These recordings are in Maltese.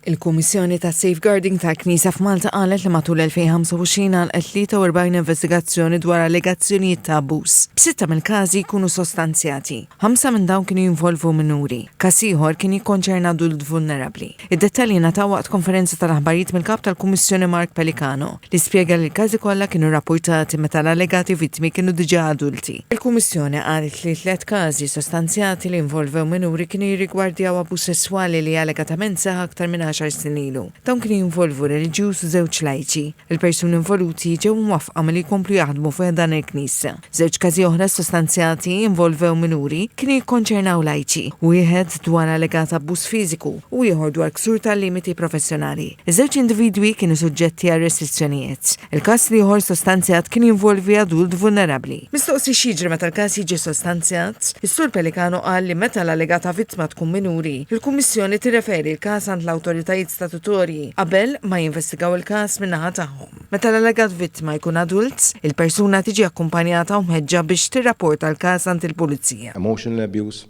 Il-Kummissjoni ta' Safeguarding tal-Knisja f'Malta qalet li matul 2025 għalqet 43 investigazzjoni dwar allegazzjonijiet ta' abbuż, b'sitta mill-każi jkunu sostanzjati. Ħamsa minn dawn kienu jinvolvu minuri. Każ ieħor kien jikkonċerna adult vulnerabbli. Id-dettalji ngħataw waqt konferenza tal-aħbarijiet mill-Kap tal-Kummissjoni Mark Pelicano, li spjega li l-każi kollha kienu rrappurtati meta l-allegati vittmi kienu diġà adulti. Il-Kummissjoni qalet li tliet każi sostanzjati li involvew minuri kienu jirrigwardjaw abbuż sesswali li allegatament seħħ aktar minn għaxar snin ilu. Dawn kienu jinvolvu reliġjuż u żewġ lajċi. Il-persuni involuti ġew imwaffqa milli jkomplu jaħdmu fi ħdan il-Knisja. Żewġ każi oħra sostanzjati involvew minuri kienu jikkonċernaw lajċi, wieħed dwar allegat abbuż fiżiku u ieħor dwar ksur tal-limiti professjonali. Iż-żewġ individwi kienu suġġetti għal restrizzjonijiet. Il-każ l-ieħor sostanzjat kien jinvolvi adult vulnerabbli. Mistoqsi x'jiġri meta l-każ jiġi sostanzjat, is-Sur Pelicano qal li meta l-allegata vittma tkun minuri, il-Kummissjoni tirreferi l-każ għand l-awtoritajiet statutorji qabel ma jinvestigaw il-każ min-naħa tagħhom. Meta l-allegat vittma jkun adult, il-persuna tiġi akkumpanjata u mħeġġa biex tirrapporta l-każ għand il-pulizija. Emotional abuse,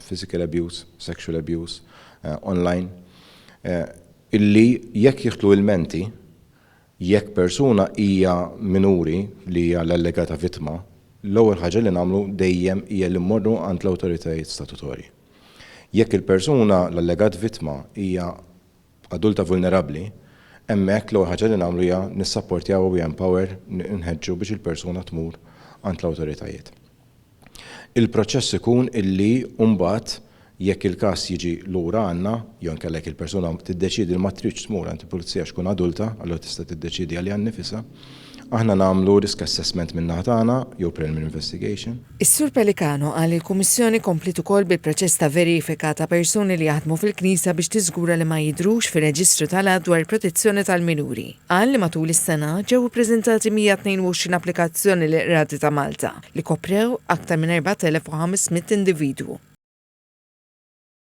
physical abuse, sexual abuse, online, illi jekk jidħlu ilmenti, jekk persuna hija minuri li hija l-allegata vittma, l-ewwel ħaġa li nagħmlu dejjem hija li mmorru għand l-awtoritajiet statutorji. Jekk il-persuna l-allegat vittma hija adulta vulnerabbli, hemmhekk l-ewwel ħaġa li nagħmlu hija nissapportjaw u empower, nħeġġu biex il-persuna tmur għand l-awtoritajiet. Il-proċess ikun illi mbagħad jekk il-każ jiġi lura għandna, jew inkella jekk il-persuna tiddeċiedi li ma tridx tmur għand il-pulizija x'tkun adulta, allura tista' tiddeċiedi għaliha nnifisha, aħna nagħmlu risk assessment min-naħa tagħna jew preliminary investigation. Is-Sur Pelicano qal li l-Kummissjoni kompliet ukoll bil-proċess ta' verifika ta' persuni li jaħdmu fil-Knisja biex tiżgura li ma jidhrux fir-reġistru tal-Att dwar il-Protezzjoni tal-Minuri. Qal li matul is-sena ġew ippreżentati 122 applikazzjoni lill-Qrati ta' Malta li koprew aktar minn 4,500 individwu.